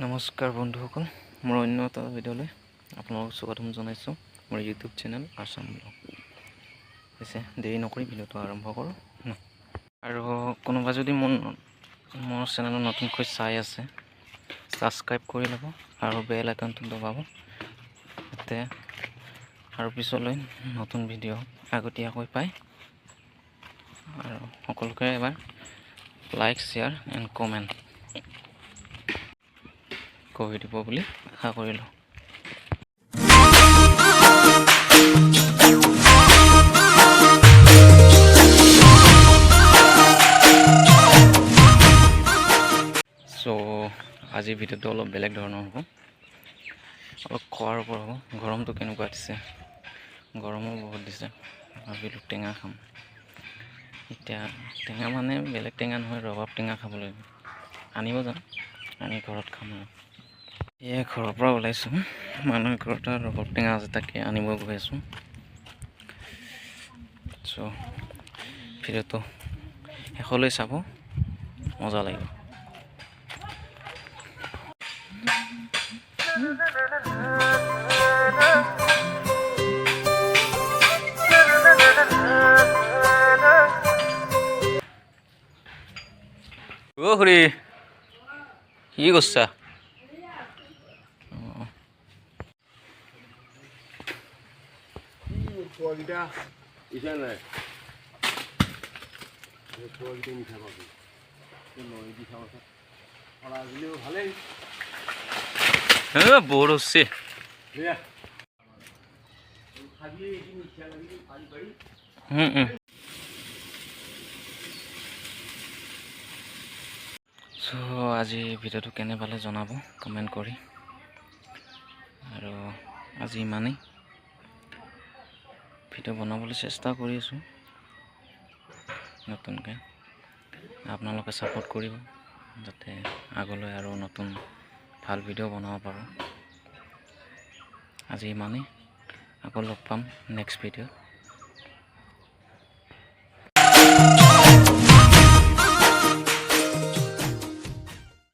নমস্কাৰ বন্ধুসকল, মোৰ অন্য এটা ভিডিঅ'লৈ আপোনালোকক স্বাগতম জনাইছোঁ, মোৰ ইউটিউব চেনেল আছাম ব্লগ। পিছে দেৰি নকৰি ভিডিঅ'টো আৰম্ভ কৰোঁ ন। আৰু কোনোবা যদি মোৰ চেনেলত নতুনকৈ চাই আছে, ছাবস্ক্ৰাইব কৰি ল'ব আৰু বেল আইকনটো দবাব, যাতে আৰু পিছলৈ নতুন ভিডিঅ' আগতীয়াকৈ পায়। আৰু সকলোকে এবাৰ লাইক, শ্বেয়াৰ এণ্ড কমেণ্ট কৰি দিব বুলি আশা কৰিলোঁ। চ' আজিৰ ভিডিঅ'টো অলপ বেলেগ ধৰণৰ হ'ব, অলপ খোৱাৰ ওপৰত হ'ব। গৰমটো কেনেকুৱা দিছে! গৰমো বহুত দিছে। ভাবিলোঁ টেঙা খাম এতিয়া। টেঙা মানে বেলেগ টেঙা নহয়, ৰবাব টেঙা খাব লাগিব। আনিব যাম, আনি ঘৰত খাম। আৰু এয়া ঘৰৰ পৰা ওলাইছোঁ, মানুহৰ ঘৰত ৰবাব টেঙা আছে, তাকে আনিব গৈ আছোঁ। চ' ভিডিঅ'টো শেষলৈ চাব, মজা লাগিব। অ' খুৰী, কি কৰিছা? অঁ। পোৱাকেইটা ইচ্ছা নাই, পোৱাকেইটা মিঠা পাবি নৈ দি খাব ফলা দিলেও ভালেই। বহুত হৈছে। সেয়া খাবি মিঠা লাগি পাৰি পাৰি। চ' আজি ভিডিঅ'টো কেনে পালে জনাব কমেণ্ট কৰি। আৰু আজি ইমানেই। ভিডিঅ' বনাবলৈ চেষ্টা কৰি আছোঁ নতুনকৈ। আপোনালোকে ছাপোৰ্ট কৰিব, যাতে আগলৈ আৰু নতুন ভাল ভিডিঅ' বনাব পাৰোঁ। আজি ইমানেই, আকৌ লগ পাম নেক্সট ভিডিঅ'ত।